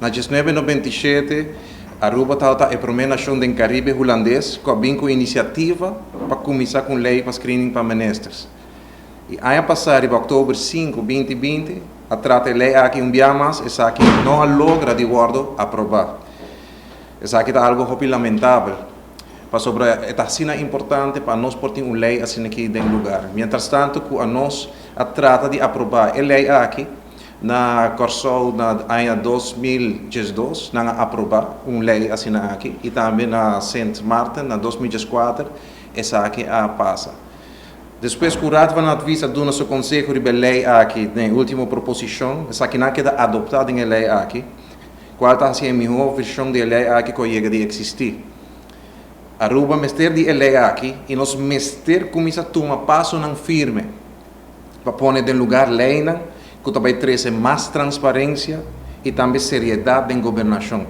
Na 1997, Aruba tabata e prome nacion den Caribe Hulandes cu a bin cu iniciativa pa cuminsa cu un ley pa screening pa ministers. Y aña pasa, riba october 5, 2020, a trata e ley aki un biaha mas, esaki no a logra di wordo aproba. Esaki ta algo hopi lamentabel, pasobra e ta asina importante pa nos por tin un ley asina aki den lugar. Mientras tanto cu nos a trata di aproba e ley aki, na Corsou na aña 2012 nan a aproba un ley asina aki y tambe na Sint Maarten na 2014 esaki a pasa. Despues cu Raad van Advies a duna su conseho riba e ley aki den ultimo proposicion, esaki nan a keda adopta den e ley aki, cual ta haci e miho version di e ley aki cu a yega di existi. Aruba mester di e ley aki y nos mester cuminsa tuma pasonan firme pa pone den lugar leynan cu ta bay trece mas transparencia y tambe seriedad den gobernacion.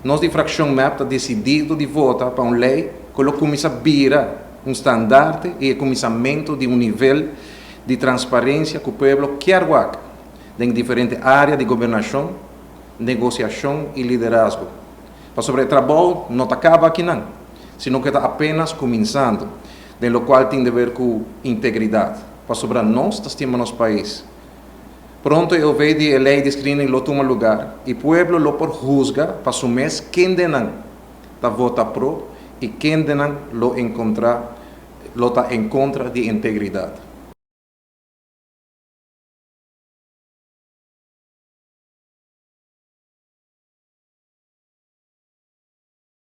Nos di fraccion MEP ta decidido di vota pa un ley cu lo cuminsa bira un standaard y e cuminsamento di un nivel di transparencia cu pueblo kier wak den diferente area di gobernacion, negociacion y liderazgo. Pasobra e trabou no ta caba akinan, sino cu e ta apenas cuminsando, den locual tin deber cu integridad, pasobra nos ta stima nos pais. Pronto e OV di e ley di screening lo tuma lugar y pueblo lo por huzga pa su mes kendenan ta vota pro y kendenan lo encontra lo ta en contra di integridad.